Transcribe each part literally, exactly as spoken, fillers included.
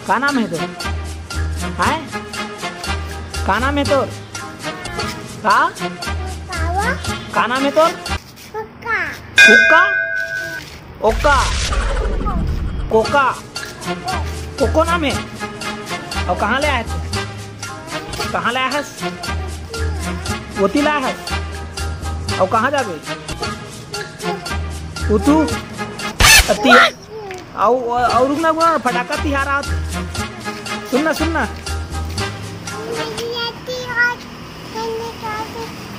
का नाम हे तोर? हैं? का नाम हे तोर? का? का नाम हे तोर? हुक्का? ओक्का? कोका? कोको नाम हे? अउ कहाँ ले आए हस? कहाँ ले आए हस? ओती ले आए हस? अउ कहाँ जाबे? उतू? अति? अउ, अउ रुक ना, रुक ना, फटाका तिहार आत। सुन ना, सुन ना।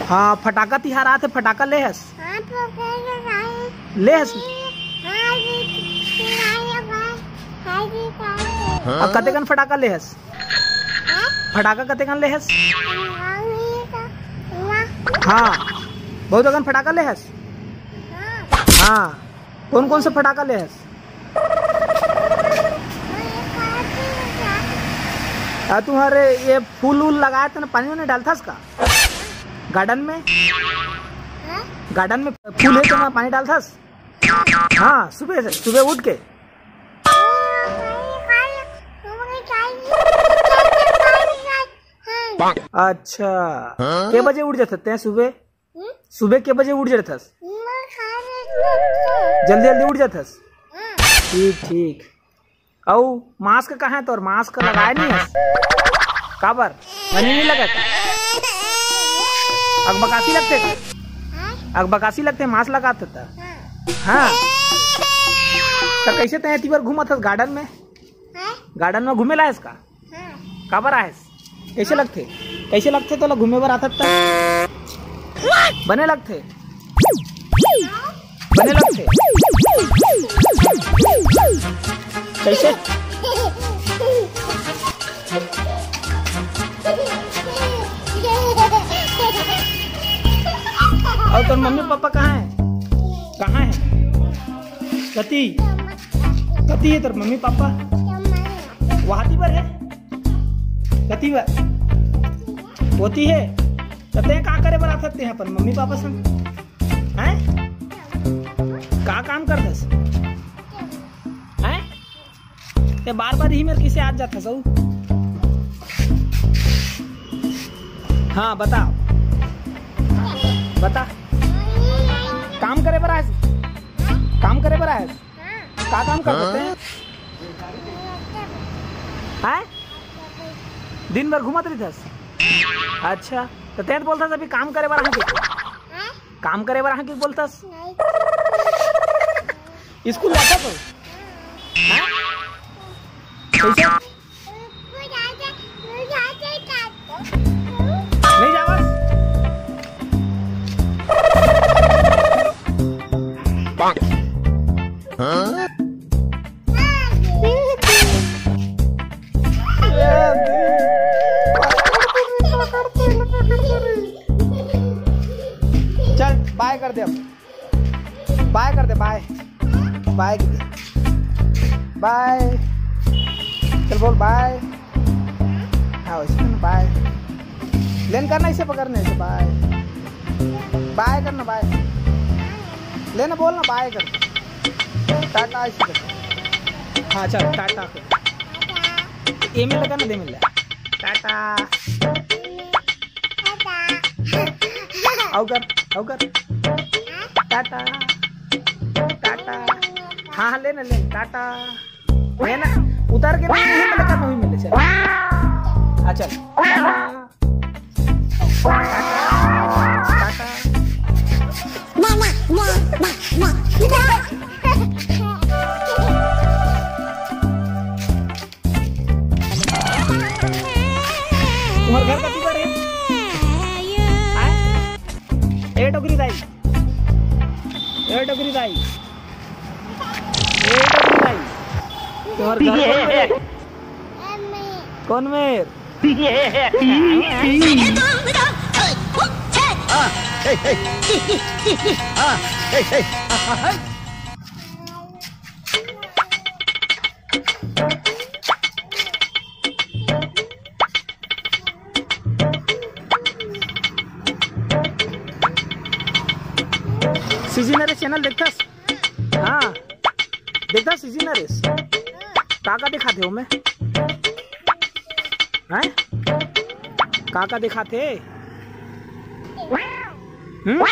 हाँ, फटाका तिहार आत हे, फटाका ले हस? ले हस? अउ कतेकन फटाका ले हस? फटाका कतेकन ले हस? हाँ, बहुत अकन फटाका ले हस? हाँ, कौन कौन से फटाका ले हस? आ, तुम्हारे ये फूल उल लगाए थे ना, पानी वानी डालथस का? गार्डन में? गार्डन में फूल हे तो ना, पानी डालथस? हाँ, सुबह से, सुबह उठ के। अच्छा, के बजे उठ जाथस तैं सुबह? सुबह के बजे उठ जाथस? जल्दी जल्दी उठ जाथस? ठीक, ठीक। अउ मास्क कहाँ हे तोर? मास्क लगाए नहीं हस? काबर? बने नहीं लगा का? अकबकासी लगथे का? अकबकासी लगथे, मास्क लगात हे त? हाँ। त कैसे तैं एती बर घूमत हस गार्डन में? गार्डन में घूमे ला आयस का? काबर आयस? कैसे लगथे? कैसे लगथे तोला घूमे बर आथस त? बने लगथे? बने लगथे? कैसे? अउ तोर मम्मी पापा कहाँ हे? कहाँ हे? कती? कती हे तोर मम्मी पापा? वहाती बर हे? कती बर? ओती हे? त तैं का करे बर आथस तैं अपन मम्मी पापा संग? हैं? का काम करथस? हैं? तैं बार बार इही मेर कइसे आत जाथस अउ? हाँ, बता। बता। काम करे बर आयस? काम करे बर आयस? का काम करथस तैं? हैं? दिन भर घूमत रहिथस? अच्छा, त तैं तो बोलथस अभी काम करे बर आहा कि? काम करे बर आहा कि बोलथस? स्कूल जाथस तो? हैं? कैसे? नहीं जावस? चल, बाय कर दे अब। बाय कर दे, बाय। बाय कर दे। बाय। चल बोल बाय। हाँ, वैसे करना, बाय। लेन करना, इसे पकड़ना, इसे बाय। बाय करना, बाय। लेना, बोलना, बाय कर। टाटा, इसे कर। हाँ, चल, टाटा। ए में लगा ना, दे मिल। टाटा। अउ कर, अउ कर। टाटा, टाटा। हाँ, हाँ, ले ना, ले ना, टाटा। ले ना, उतार के नहीं, यहीं पे लगा, वहीं मिले, चल। हाँ, चल। टाटा, टाटा। तुम्हार घर कती बर हे? आय? ए डोकरी दाई, ए डोकरी दाई, ए डोकरी दाई, तुम्हार घर कती बर हे? कौन मेर? हाँ, हे, हे। हाँ, हे, हे। सीजी नरेश चैनल देखथस? हाँ, देखथस सीजी नरेश? का का दिखाथे ओमे? हैं? का का दिखाथे? हम्म?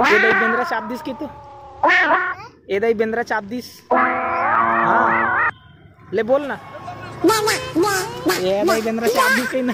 ए दाई, बेंदरा चाप दिस कि तू? ए दाई, बेंदरा चाप दिस? हाँ, ले बोल ना। ए दाई, बेंदरा चाप दिस कहीं ना।